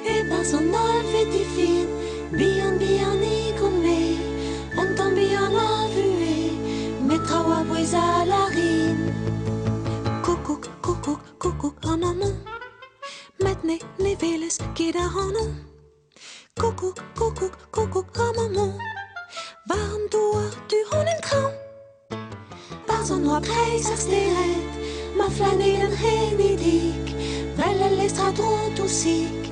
E-barzh an hollved difin, bihan-bihanik on-me, un tamm bihan a vuhez, met traoù a-bouez a lârin. Koukoug, koukoug, koukoug an amañ, met ne ne welez ket ac'hanon. Koukoug, koukoug, koukoug amañ, war an douar du-hont en traoñ. Barzh an oabl kreiz ar stered, ma flanedenn c'henidik, 'vel al lestr a-dro dousik,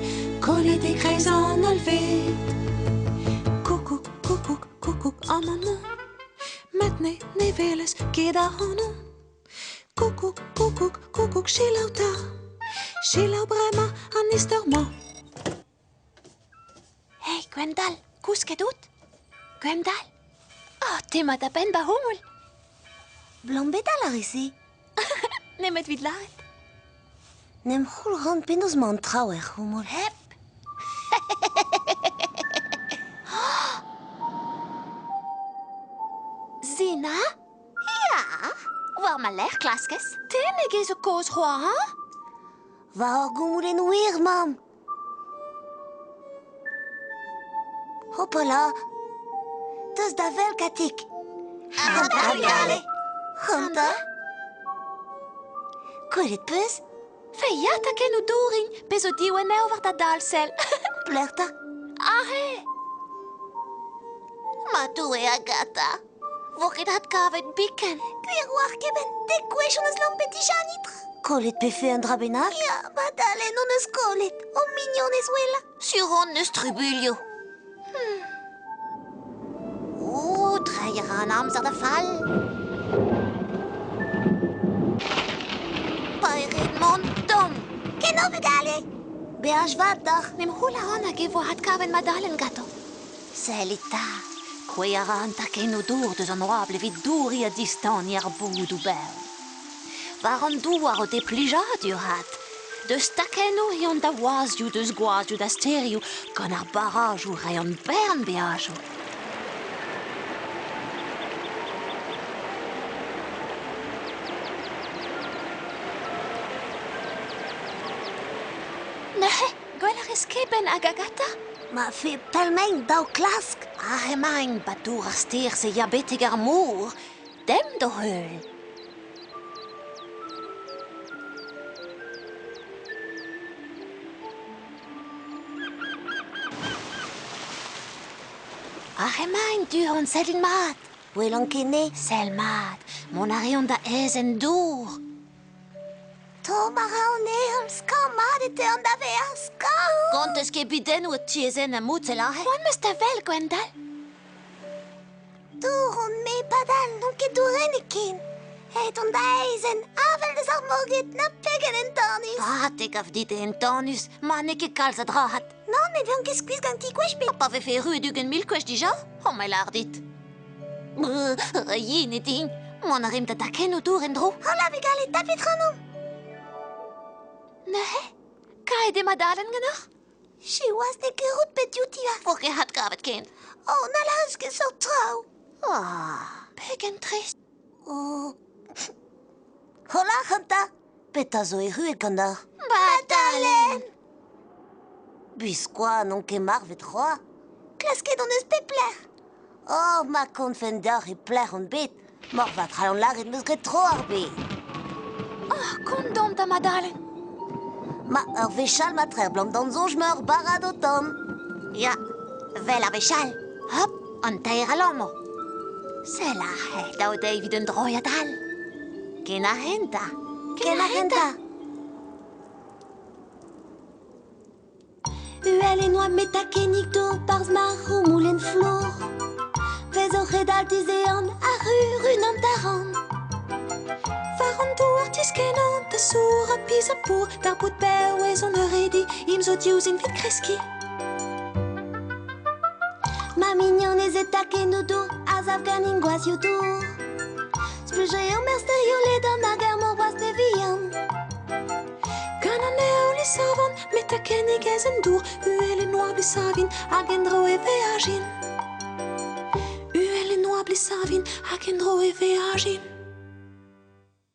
kollet e-kreiz an hollved. Koukoug, koukoug, koukoug amañ, met ne ne welez ket ac'hanon. Koukoug, koukoug, koukoug, selaou 'ta, selaou bremañ an istor-mañ. Hey, Gwendal, kousket out? Gwendal? Oh, te 'ma da benn ba c'houmoul. Blambedal a rez-se. Nemet 'vit lâret. N'em c'houl ran penaos 'mañ an traoù er c'houmoul. Hep. Zina? Ya, war ma lerc'h klaskez. Te me zo kozh c'hoar, hein? War ur goumoulenn wir, mamm. Hopala! Deus da wel, Katig. C'hanta, bugale! C'hanta! Gwelet 'peus? Fe ya takennoù dourin, pe zo diwennev war da dal sell. Pelec'h 'ta? Aze! Ma Doue, Agatha! Vo ket adkavet biken. Gwir oar kement dek gwech hon eus lampet dija an itr. Kollet pefe un dra bennak? Ya, Madalen hon eus kollet. Ho mignonez wellañ. Sur on eus trubuilhoù. Hmm. Oh, treiñ a ra an amzer da fall. Pa eo ret mont tomm. Keno bugale! Beaj vat deoc'h. N'em c'houl a ran hag e vo adkavet Madalen gantañ. Sellit 'ta, kouezhañ a ra an takennoù dour deus an oabl evit douriñ ha distaniñ ar boudoù bev. War an douar o dez plijadur 'vat. Deus takennoù eont da wazhioù, deus gwazhioù da stêrioù, gant ar barajoù 'reont bern beajoù. Neuze, gwell a rez ket benn hag Agatha? Ma fe pell-maint dav klask. Aze emaint ba dour ar stêr-se ya betek ar mor. Demp d'o heul. Aze emaint du-hont, sellit mat. Welan ket 'ne. Sell mat, mont a reont da aezhenn dour. Tomm a ra an heol, skañv-mat e teuan da vezañ, skañv! Gant eus ket bidennoù tiez-en ha moutel aze? C'hoant 'meus da wel, Gwendal. Dour on-me padal n'on ket dourennek ken. Aet on da aezhenn, avel deus ar moged, na pegen entanus! Ah, te gav dit eo entanus, ma n'eo ket kalz a dra 'hat. Nann, ne vean ket skuizh ganti gwech 'bet. Pa vefe erruet 20 000 gwech dija, oh ma lâr dit. Yen eo din. Mont a rimp da dakennoù dour en-dro. Hola bugale, tapit ac'hanomp! Neuze, kaet eo Madalen ganeoc'h? Siwazh n'eo ket rout bet diouti ha. Vo ket adkavet ken. Oh, na lârez ket seurt traoù. Ah, pegen trist. Oh. Hola, ac'hanta. Petra zo erruet ganeoc'h? Madalen! Biskoazh n'on ket marvet c'hoazh. Klasket hon eus pep lec'h. Oh, ma kontfen deoc'h e pelec'h on bet, moarvat c'hallon lâret 'm eus graet tro ar bed. Oh, kont dont da Madalen. Ma, ur wech all ma trec'h 'blam d'an soñj 'ma ur barrad o tont. Ya, 'vel ar wech all. Hop, an teir a lammo. Sell aze, dav dezhi evit un droiad all. Ken ar c'hentañ. Ken ar c'hentañ. Uhel e oa metakennig dour 'barzh ma c'houmoulenn flour. Vez o c'hedal dizehan ar c'hurun an taran. War an douar tiskennan da sour ha pizh ha pour D'ar bout bev ez on eurediñ im zo diouzhin 'vit kreskiñ. Ma mignonez e takennoù dour a sav ganin gwazhioù dour. Splujañ eo mersterioù ledan hag ar mor bras pe vihan. Gant an heol e savan, met takennig ez en dour, uhel en oabl e savin, hag en-dro e veajin. Uhel en oabl e savin, hag en-dro e veajin.